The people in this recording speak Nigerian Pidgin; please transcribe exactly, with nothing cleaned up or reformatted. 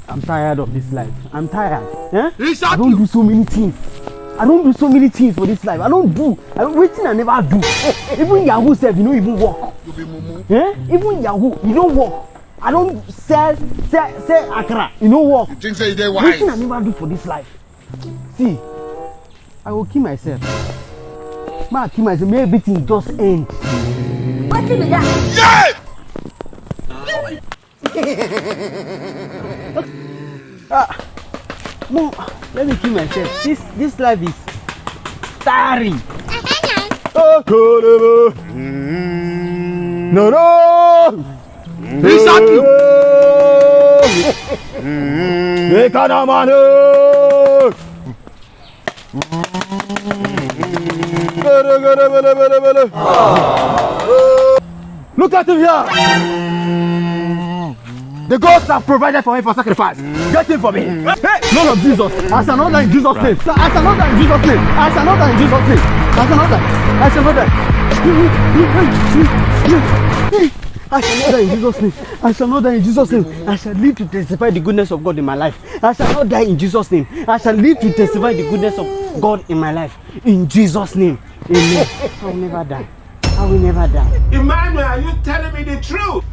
I'm tired of this life. I'm tired. Eh? I don't do so many things. I don't do so many things for this life. I don't do. I don't, wetin I never do. Even Yahoo sef, you no even work. You be mumu. Eh? Even Yahoo, you don't work. I don't sell, sell, sell akara. You no work. You think say you dey wise? Wetin I never do for this life. See, I go kill myself. Ma kill myself. Make everything just end. Wetin be that? Yeah! Ah, no, let me kill myself. This this life is tiring. No, no. Exactly. Ekanamane. Look at him here. The gods have provided for me for sacrifice. Get him for me. Hey, Lord of Jesus, I shall not die in Jesus' name. I shall not die in Jesus' name. I shall not die in Jesus' name. I shall not die. I shall not die. I shall not die in Jesus' name. I shall not die in Jesus' name. I shall live to testify the goodness of God in my life. I shall not die in Jesus' name. I shall live to testify the goodness of God in my life. In Jesus' name. Amen. I will never die. I will never die. Emmanuel, are you telling me the truth?